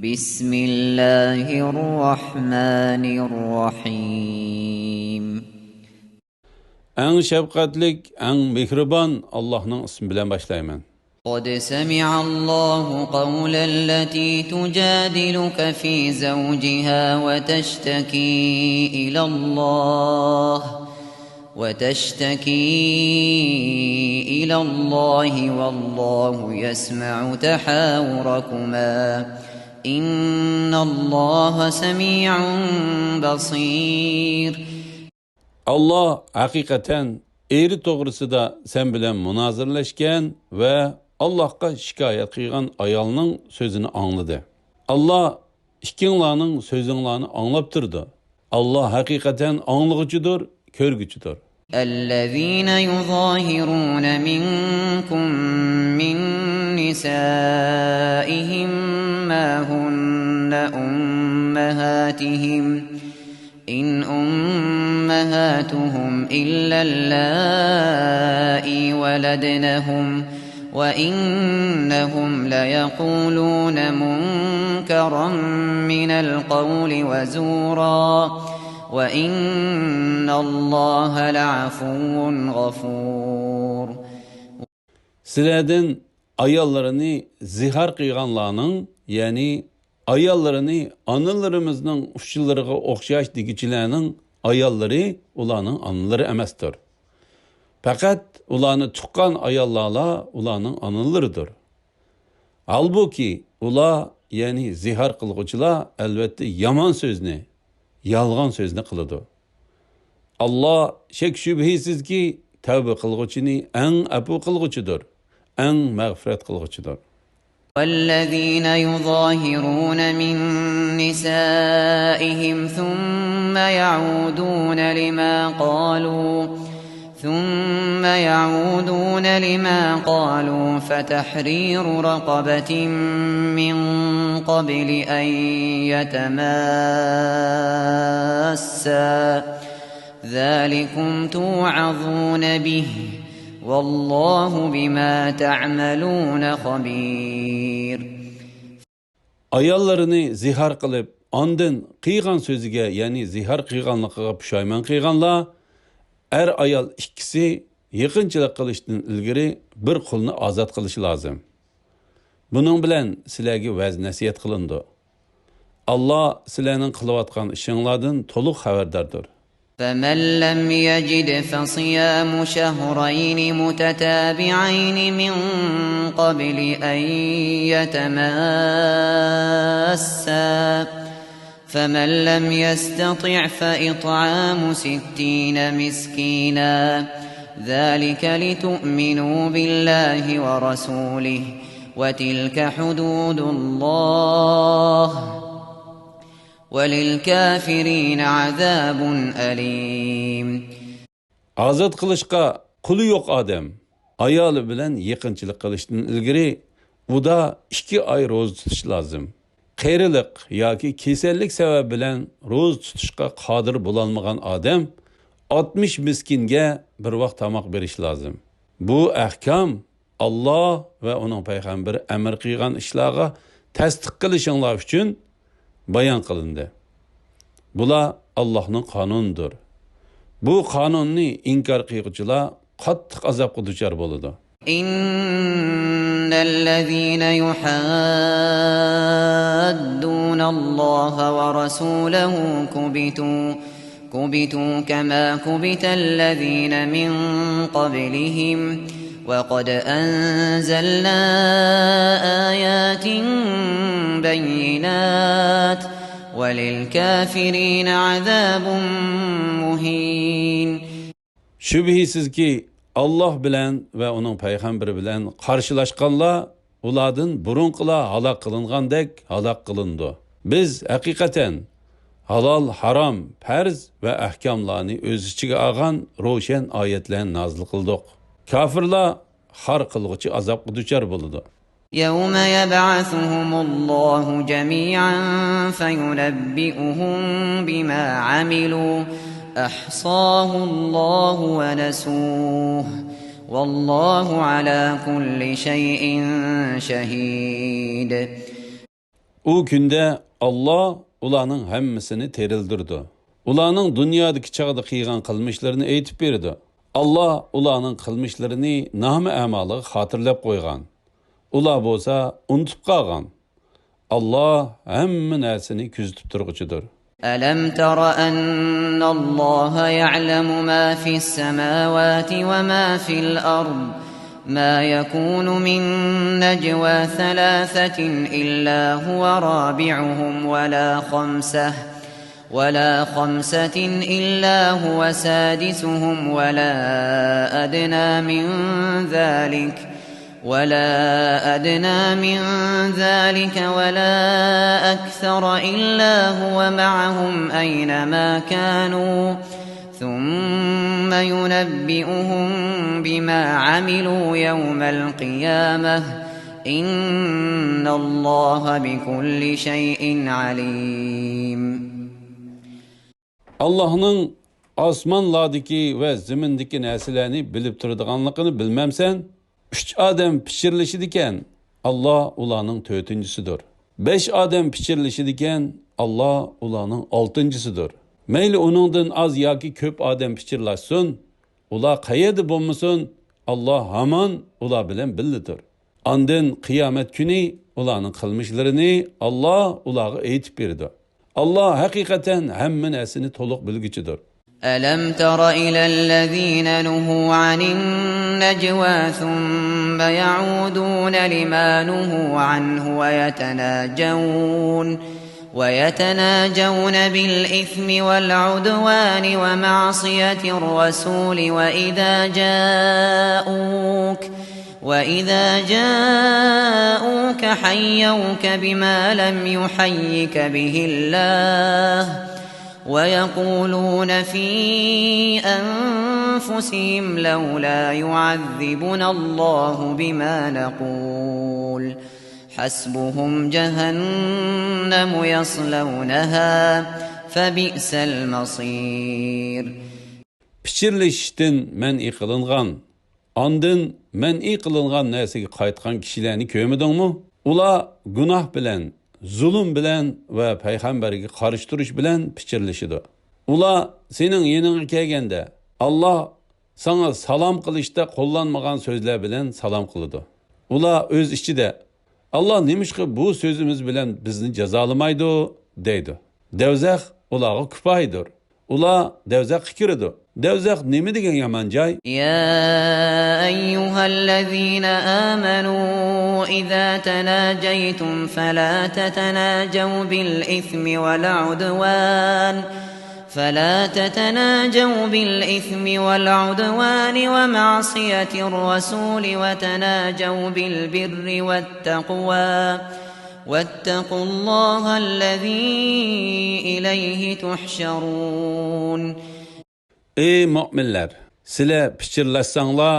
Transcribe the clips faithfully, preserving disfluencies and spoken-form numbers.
بسم الله الرحمن الرحيم. ئەڭ شەپقەتلىك، ئەڭ مېھرىبان ئاللاھنىڭ ئىسمى بىلەن باشلايمەن. قد سمع الله قول التي تجادلك في زوجها وتشتكي إلى الله وتشتكي إلى الله والله يسمع تحاوركما إن الله سميع بصير. ئاللاھ ھەقىقەتەن ئېرى توغرىسىدا سەن بىلەن مۇنازىرىلەشكەن ۋە ئاللاھقا شىكايەت قىلغان ئايالنىڭ سۆزىنى ئاڭلىدى. ئاللاھ ئىككىڭلارنىڭ سۆزۈڭلارنى ئاڭلاپ تۇرىدۇ. ئاللاھ ھەقىقەتەن ئاڭلىغۇچىدۇر، كۆرگۈچىدۇر. الذين يظاهرون منكم من نسائهم ما هن أمهاتهم إن أمهاتهم إلا اللائي ولدنهم وإنهم ليقولون منكرا من القول وزورا وإن الله لعفو غفور. سىلەردىن ئاياللىرىنى زىھار قىلغانلارنىڭ، يەنى ئاياللىرىنى ئانىلىرىمىزنىڭ ئۇچىلىرىغا ئوخشاش دېگۈچىلەرنىڭ ئاياللىرى ئۇلارنىڭ ئانىلىرى ئەمەستۇر. پەقەت ئۇلارنى تۇغقان ئاياللارلا ئۇلارنىڭ ئانىلىرىدۇر. ھالبۇكى، ئۇلار، يەنى زىھار قىلغۇچىلار، ئەلۋەتتە، يامان سۆزنى، يالغان سۆزنى قىلىدۇ. ئاللاھ شەك-شۈبھىسىزكى، تەۋبە قىلغۇچىنى ئەڭ ئەپۇ قىلغۇچىدۇر، ئەڭ مەغپىرەت قىلغۇچىدۇر. والذين يظاهرون من نسائهم ثم يعودون لما قالوا ثم يعودون لما قالوا فتحرير رقبة من قبل أن يتماسا ذلكم توعظون به والله بما تعملون خبير. ئاياللىرىنى زىھار قىلىپ، ئاندىن قىلغان سۆزىگە، يەنى زىھار قىلغانلىقىغا پۇشايمان قىلغانلار، ئەر-ئايال ئىككىسى يېقىنچىلىق قىلىشتىن ئىلگىرى بىر قۇلنى ئازاد قىلىشى لازىم. بۇنىڭ بىلەن سىلەرگە ۋەز-نەسىھەت قىلىنىدۇ. ئاللاھ سىلەرنىڭ قىلىۋاتقان ئىشىڭلاردىن تولۇق خەۋەرداردۇر. فمن لم يجد فصيام شهرين متتابعين من قبل أن يتماسا، فمن لم يستطع فإطعام ستين مسكينا، ذلك لتؤمنوا بالله ورسوله، وتلك حدود الله، وللكافرين عذاب أليم. ئازاد قىلىشقا قۇلى يوق ئادەم ئايالى بىلەن يېقىنچىلىق قىلىشتىن ئىلگىرى ئۇدا ئىككى ئاي روزا تۇتۇشى لازىم. قېرىلىق ياكى كېسەللىك سەۋەبى بىلەن روزا تۇتۇشقا قادىر بولالمىغان ئادەم ئاتمىش مىسكىنگە بىر ۋاق تاماق بېرىشى لازىم. بۇ ئەھكام ئاللاھ ۋە ئۇنىڭ پەيغەمبىرى ئەمر قىلغان ئىشلارغا تەستىق قىلىشىڭلار ئۈچۈن بايان قىلىندى. بۇلار ئاللاھنىڭ قانۇنىدۇر. بۇ قانۇننى ئىنكار قىلغۇچىلار قاتتىق ئازابقا دۇچار بولىدۇ. إن الذين يحادون الله ورسوله كبتوا كبتوا كما كبت الذين من قبلهم وقد أنزلنا آيات بينات وللكافرين عذاب مهين. شۈبھىسىزكى، ئاللاھ بىلەن ۋە ئۇنىڭ پەيغەمبىرى بىلەن قارشىلاشقانلار ئۇلاردىن بۇرۇنقىلار ھالاك قىلىنغاندەك ھالاك قىلىنىدۇ. بىز ھەقىقەتەن ھالال، ھارام، پەرز ۋە ئەھكاملارنى ئۆز ئىچىگە ئالغان روشەن ئايەتلەرنى نازىل قىلدۇق. كاپىرلار خار قىلغۇچى ئازابقا دۇچار بولىدۇ. يوم يبعثهم الله جميعا فينبئهم بما عملوا أحصاه الله ونسوه والله على كل شيء شهيد. ئۇ كۈندە ئاللا ئۇلارنىڭ ھەممىسىنى تىرىلدۈرىدۇ. ئۇلارنىڭ دۇنيادىكى چاغدا قىلغان قىلمىشلىرىنى ئېيتىپ بېرىدۇ. ئاللا ئۇلارنىڭ قىلمىشلىرىنى نامە ئەمالىغا خاتىرىلەپ قويغان. ئۇلار بولسا ئۇنتۇپ قالغان. ئاللا ھەممە نەرسىنى كۆزىتىپ تۇرغۇچىدۇر. ألم تر أن الله يعلم ما في السماوات وما في الأرض، ما يكون من نجوى ثلاثة إلا هو رابعهم ولا خمسة، ولا خمسة إلا هو سادسهم ولا أدنى من ذلك، ولا أدنى من ذلك ولا أكثر إلا هو معهم أينما كانوا ثم ينبئهم بما عملوا يوم القيامة، إن الله بكل شيء عليم. ئاللاھنىڭ ئاسمانلاردىكى ۋە زېمىندىكى نەرسىلەرنى بىلىپ تۇرىدىغانلىقىنى بىلمەمسەن؟ ئۈچ ئادەم پىچىرلىشىدىكەن، ئاللا ئۇلارنىڭ تۆتىنچىسىدۇر. بەش ئادەم پىچىرلىشىدىكەن، ئاللا ئۇلارنىڭ ئالتىنچىسىدۇر. مەيلى ئۇنىڭدىن ئاز ياكى كۆپ ئادەم پىچىرلاشسۇن، ئۇلار قەيەردە بولمىسۇن، ئاللا ھامان ئۇلار بىلەن بىللىدۇر. ئاندىن قىيامەت كۈنى ئۇلارنىڭ قىلمىشلىرىنى ئاللا ئۇلارغا ئېيتىپ بېرىدۇ. ئاللا ھەقىقەتەن ھەممە نەرسىنى تولۇق بىلگۈچىدۇر. ألم تر إلى الذين نهوا عن النجوى ثم يعودون لما نهوا عنه ويتناجون، ويتناجون بالإثم والعدوان ومعصية الرسول وإذا جاءوك، وإذا جاءوك حيوك بما لم يحيك به الله، ويقولون في أنفسهم لولا يعذبنا الله بما نقول، حسبهم جهنم يصلونها، فبئس المصير. پىچىرلىشىشتىن مەنئى قىلىنغان، ئاندىن مەنئى قىلىنغان نەرسىگە قايتقان كىشىلەرنى كۆرمىدىڭمۇ؟ ئۇلار گۇناھ بىلەن، زۇلۇم بىلەن ۋە پەيغەمبەرگە قارشى تۇرۇش بىلەن پىچىرلىشىدۇ. ئۇلار سېنىڭ يېنىڭغا كەلگەندە، ئاللا ساڭا سالام قىلىشتا قوللانمىغان سۆزلەر بىلەن سالام قىلىدۇ. ئۇلار ئۆز ئىچىدە، ئاللا نېمىشقا بۇ سۆزىمىز بىلەن بىزنى جازالىمايدۇ؟ دەيدۇ. دەۋزەخ ئۇلارغا كۇپايىدۇر. ئۇلار دەۋزەخكە كىرىدۇ. دەۋزەخ نېمە دېگەن يامان جاي؟ يا أيها الذين آمنوا إذا تناجيتم فلا تتناجوا بالإثم والعدوان، فلا تتناجوا بالإثم والعدوان ومعصية الرسول وتناجوا بالبر والتقوى، واتقوا الله الذي إليه تحشرون. ئەي مۆمىنلەر، سىلەر پىچىرلاشساڭلار،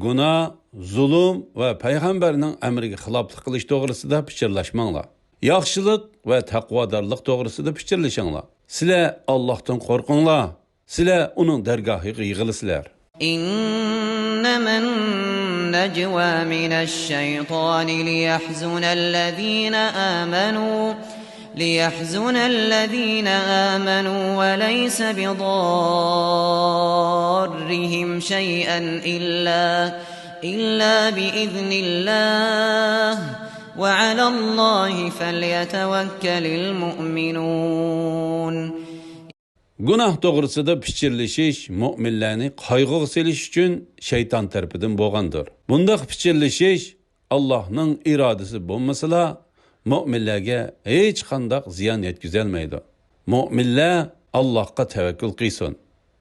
گۇناھ، زۇلۇم ۋە پەيغەمبەرنىڭ ئەمرىگە خىلاپلىق قىلىش توغرىسىدا پىچىرلاشماڭلار. ياخشىلىق ۋە تەقۋادارلىق توغرىسىدا پىچىرلىشىڭلار. سىلەر ئاللاھتىن قورقۇڭلار. سىلەر ئۇنىڭ دەرگاھىغا يىغىلىسىلەر. إنما النجوى من الشيطان ليحزن الذين آمنوا، ليحزن الذين آمنوا وليس بضارهم شيئا إلا، إلا بإذن الله، وعلى الله فليتوكل المؤمنون. گۇناھ توغرىسىدا پىچىرلىشىش مۆمىنلەرنى قايغۇغا سېلىش ئۈچۈن شەيتان تەرىپىدىن بولغاندۇر. بۇنداق پىچىرلىشىش ئاللاھنىڭ ئىرادىسى بولمىسىلا، مۆمىنلەرگە ھېچقانداق زىيان يەتكۈزەلمەيدۇ. مۆمىنلەر ئاللاھقا تەۋەككۈل قىلسۇن.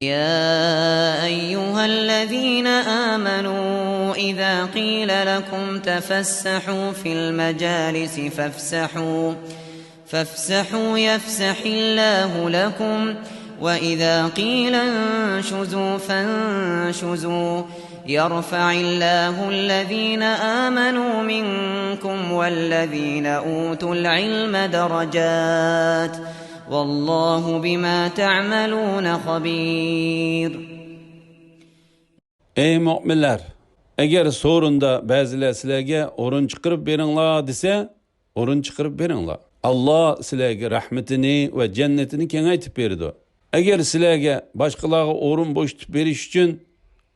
يا أيها الذين آمنوا إذا قيل لكم تفسحوا في المجالس فافسحوا، فافسحوا يفسح الله لكم، وإذا قيل انشزوا فانشزوا، يرفع الله الذين آمنوا منكم والذين أوتوا العلم درجات، والله بما تعملون خبير. ئەي مۆمىنلەر، ئەگەر سورۇندا بەزىلەر سىلەرگە ئورۇن چىقىرىپ بېرىڭلار دېسە، ئورۇن چىقىرىپ بېرىڭلار. ئاللا سىلەرگە رەھمىتىنى ۋە جەننىتىنى كېڭەيتىپ بېرىدۇ. ئەگەر سىلەرگە باشقىلارغا ئورۇن بوشىتىپ بېرىش ئۈچۈن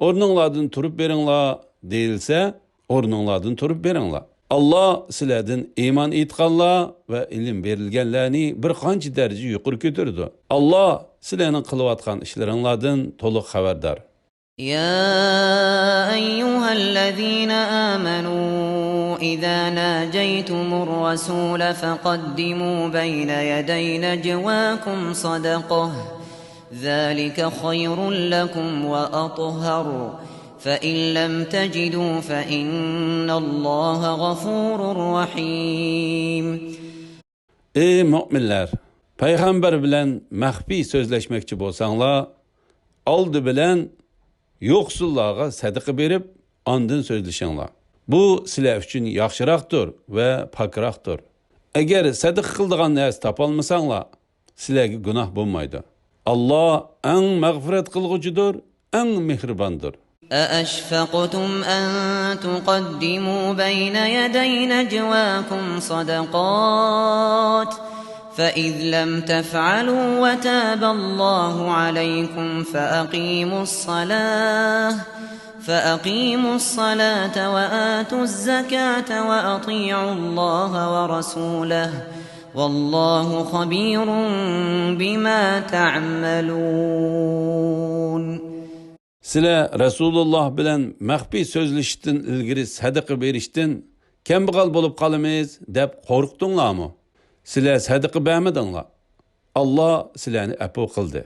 ئورنۇڭلاردىن تۇرۇپ بېرىڭلار دېيىلسە، ئورنۇڭلاردىن تۇرۇپ بېرىڭلار. ئاللا سىلەردىن ئىمان ئېيتقانلار ۋە ئىلىم بېرىلگەنلەرنى بىر قانچە دەرىجە يۇقىرى كۆتۈرىدۇ. ئاللا سىلەرنىڭ قىلىۋاتقان ئىشلىرىڭلاردىن تولۇق خەۋەردار. يا أيها الذين آمنوا إذا ناجيتم الرسول فقدموا بين يدي نجواكم صدقة، ذلك خير لكم وأطهر، فإن لم تجدوا فإن الله غفور رحيم. ئەي مۆمىنلەر! پەيغەمبەر بىلەن مەخپىي سۆزلەشمەكچى بولساڭلار، ئالدى بىلەن يوقسۇللارغا سەدىقە بېرىپ، ئاندىن سۆزلىشىڭلار. بۇ سىلەر ئۈچۈن ياخشىراقتۇر ۋە پاكراقتۇر. ئەگەر سەدىقە قىلىدىغان نەرسە تاپالمىساڭلار، سىلەرگە گۇناھ بولمايدۇ. ئاللا ئەڭ مەغپىرەت قىلغۇچىدۇر، ئەڭ مېھرىباندۇر. أأشفقتم أن تقدموا بين يدي نجواكم صدقات، فإذ لم تفعلوا وتاب الله عليكم فأقيموا الصلاة، فأقيموا الصلاة وآتوا الزكاة وأطيعوا الله ورسوله، والله خبير بما تعملون. سىلەر رەسۇلۇللا بىلەن مەخپىي سۆزلىشىشتىن ئىلگىرى سەدىقە بېرىشتىن كەمبەغەل بولۇپ قالىمىز دەپ قورقتۇڭلارمۇ؟ سىلەر سەدىقە بەرمىدىڭلار. ئاللا سىلەرنى ئەپۇ قىلدى.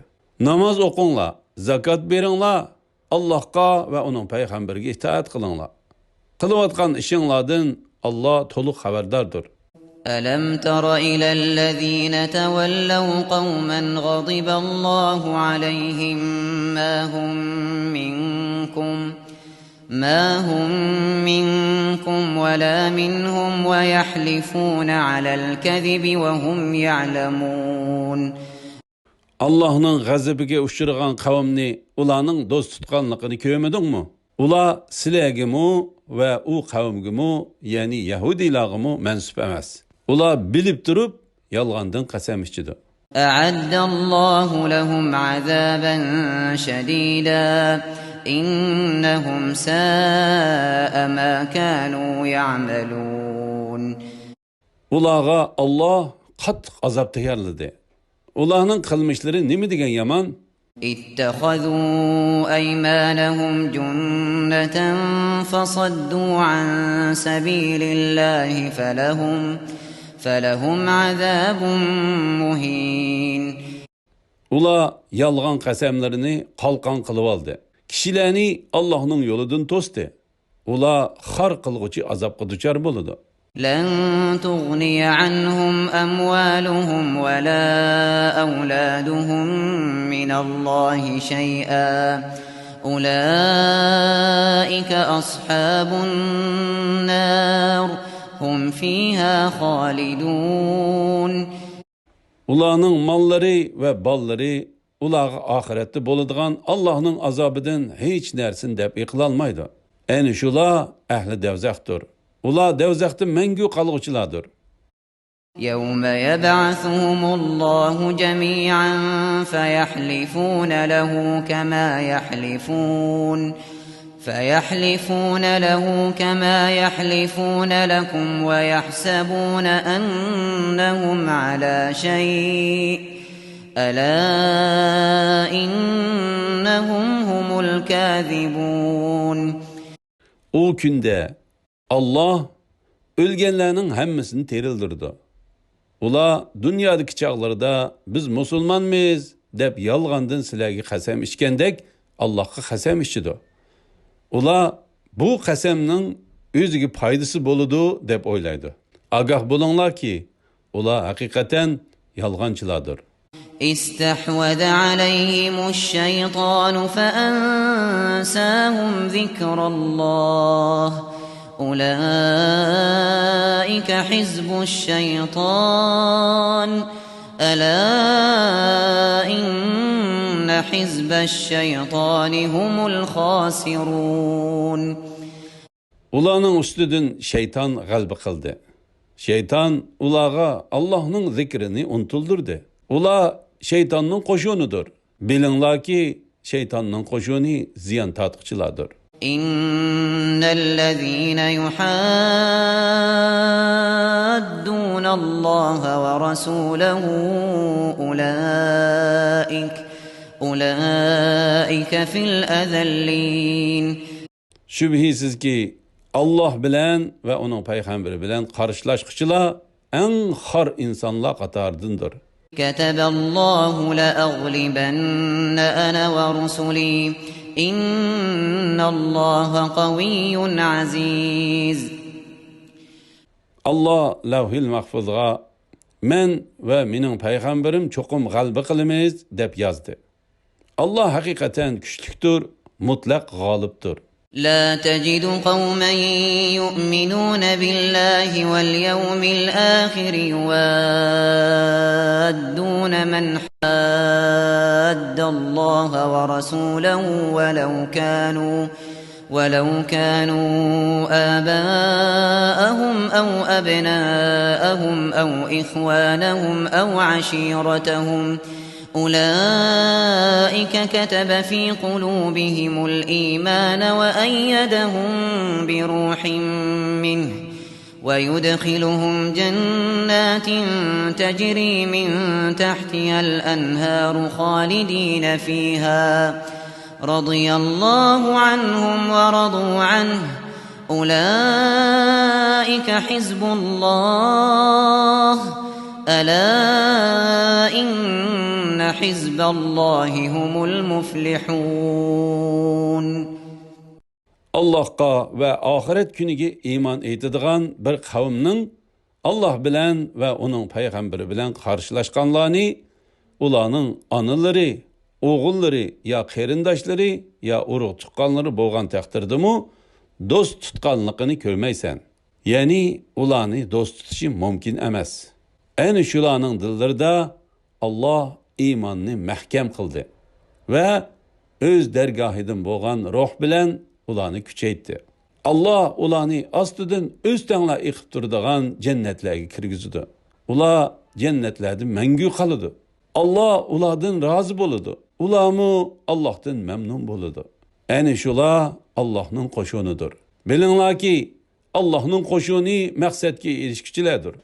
ناماز ئوقۇڭلار، زاكات بېرىڭلار، ئاللاھقا ۋە ئۇنىڭ پەيغەمبىرىگە ئىتائەت قىلىڭلار. قىلىۋاتقان ئىشىڭلاردىن ئاللا تولۇق خەۋەرداردۇر. ألم تر إلى الذين تولوا قوما غضب الله عليهم ما هم منكم، ما هم منكم ولا منهم ويحلفون على الكذب وهم يعلمون. ئاللاھنىڭ غەزىپىگە ئۇچرىغان قەۋمنى ئۇلارنىڭ دوست تۇتقانلىقىنى كۆرمىدىڭمۇ؟ ئۇلار سىلەرگىمۇ ۋە ئۇ قەۋمگىمۇ، يەنى يەھۇدىيلارغىمۇ مەنسۇپ ئەمەس. ئۇلار بىلىپ تۇرۇپ يالغاندىن قەسەم ئىچىدۇ. أعد الله لهم عذابا شديدا إنهم ساء ما كانوا يعملون. ئۇلارغا ئاللا قاتتىق ئازاب تەييارلىدى. ئۇلارنىڭ قىلمىشلىرى نېمە دېگەن يامان! اتخذوا أيمانهم جنة فصدوا عن سبيل الله فلهم، فلهم عذاب مهين. ئۇلار يالغان قەسەملىرىنى قالقان قىلىۋالدى. كىشىلەرنى ئاللاھنىڭ يولىدىن توستى. ئۇلار خار قىلغۇچى ئازابقا دۇچار بولىدۇ. لن تغني عنهم أموالهم ولا أولادهم من الله شيئا، أولئك أصحاب النار، هم فيها خالدون. ئۇلارنىڭ ماللىرى ۋە بالىلىرى ئۇلارغا ئاخىرەتتە بولىدىغان ئاللاھنىڭ ئازابىدىن ھېچ نەرسىنى دەپئى قىلالمايدۇ. ئەنە شۇلار ئەھلى دەۋزەختۇر. ئۇلار دەۋزەختە مەڭگۈ قالغۇچىلاردۇر. يوم يبعثهم الله جميعا فيحلفون له كما يحلفون فيحلفون له كما يحلفون لكم ويحسبون أنهم على شيء، ألا إنهم هم الكاذبون. ئۇ كۈندە ئاللا ئۆلگەنلەرنىڭ ھەممىسىنى تىرىلدۈرىدۇ. ئۇلار دۇنيادىكى چاغلىرىدا «بىز مۇسۇلمانمىز» دەپ يالغاندىن سىلەرگە قەسەم ئىچكەندەك ئاللاھقا قەسەم ئىچىدۇ. ئۇلار بۇ قەسەمنىڭ ئۆزىگە پايدىسى بولىدۇ دەپ ئويلايدۇ. ئاگاھ بولۇڭلاركى، ئۇلار ھەقىقەتەن يالغانچىلاردۇر. استحوذ عليهم الشيطان فأنساهم ذكر الله، أولئك حزب الشيطان، ألا إن حزب الشيطان هم الخاسرون. ئۇلارنىڭ ئۈستىدىن شەيتان غەلىبە قىلدى. شەيتان ئۇلارغا ئاللاھنىڭ زىكرىنى ئۇنتۇلدۇردى. ئۇلار شەيتاننىڭ قوشۇنىدۇر. بىلىڭلاركى، شەيتاننىڭ قوشۇنى زىيان تارتقۇچىلاردۇر. إن الذين يحادون الله ورسوله أولئك أولئك في الأذلين. شۈبھىسىزكى، ئاللاھ بىلەن ۋە ئۇنىڭ پەيغەمبىرى بىلەن قارشىلاشقۇچىلار ئەڭ خار ئىنسانلار قاتارىدىندۇر. كتب الله لأغلبن أنا ورسلي إن الله قوي عزيز. ئاللاھ لەۋھىل مەھفۇزغا، مەن ۋە مېنىڭ پەيغەمبىرىم چوقۇم غەلىبە قىلىمىز، دەپ يازدى. ئاللاھ ھەقىقەتەن كۈچلۈكتۇر، مۇتلەق غالىبتۇر. لا تجد قوما يؤمنون بالله واليوم الآخر يوادون من حاد الله ورسوله ولو كانوا ولو كانوا آباءهم أو أبناءهم أو إخوانهم أو عشيرتهم أولئك كتب في قلوبهم الإيمان وأيدهم بروح منه ويدخلهم جنات تجري من تحتها الأنهار خالدين فيها رضي الله عنهم ورضوا عنه أولئك حزب الله ألا إن حزب الله هم المفلحون. ئاللاھقا ۋە ئاخىرەت كۈنىگە ئىمان ئېيتىدىغان بىر قەۋمنىڭ ئاللاھ بىلەن ۋە ئۇنىڭ پەيغەمبىرى بىلەن قارشىلاشقانلارنى ئۇلارنىڭ ئانىلىرى، ئوغۇللىرى يا قېرىنداشلىرى يا ئۇرۇق-تۇغقانلىرى بولغان تەقدىردىمۇ دوست تۇتقانلىقىنى كۆرمەيسەن. يەنى ئۇلارنى دوست تۇتۇشى مۇمكىن ئەمەس. ئەنە شۇلارنىڭ دىللىرىدا ئاللاھ ئىماننى مەھكەم قىلدى ۋە ئۆز دەرگاھىدىن بولغان روھ بىلەن ئۇلارنى كۈچەيتتى. ئاللاھ ئۇلارنى ئاستىدىن ئۆستەڭلار ئېقىپ تۇرىدىغان جەننەتلەرگە كىرگۈزىدۇ. ئۇلار جەننەتلەردە مەڭگۈ قالىدۇ. ئاللاھ ئۇلاردىن رازى بولىدۇ. ئۇلارمۇ ئاللاھتىن مەمنۇن بولىدۇ. ئەنە شۇلار ئاللاھنىڭ قوشۇنىدۇر. بىلىڭلاركى، ئاللاھنىڭ قوشۇنى مەقسەتكە ئېرىشكۈچىلەردۇر.